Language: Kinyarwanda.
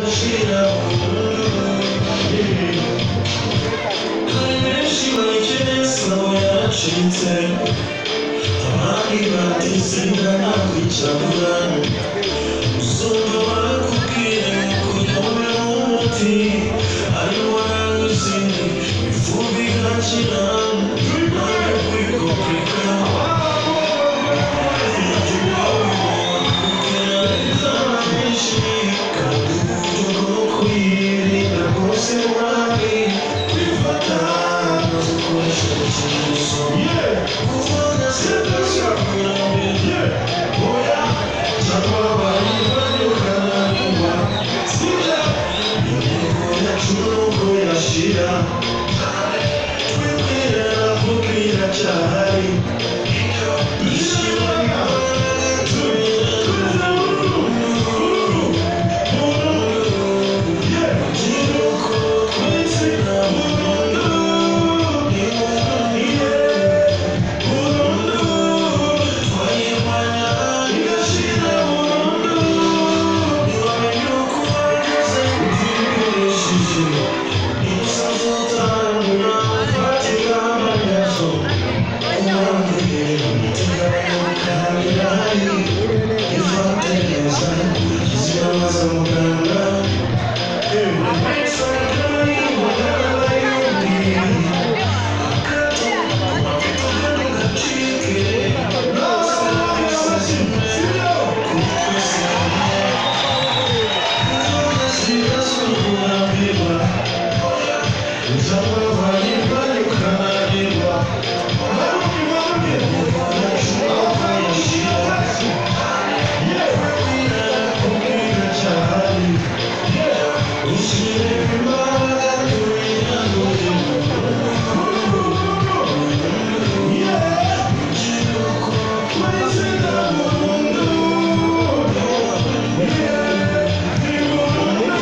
Idashira. Hari benshi bayikeneye, sabo yaracitse, abandi batisiga nakwicagura. Uzumva barakubwira kunyomera umuti arimo naguzi ifu bigakira, ntabwo kwikompeka. Kandi uburyo bwo kwirinda bwose burahari: kwifata no gukoresha agakingirizo, kubona serivisi oya cyangwa bayibane ukananirwa, sibyo? Intego yacu nuko yashira, twibwira kuko iracyahari.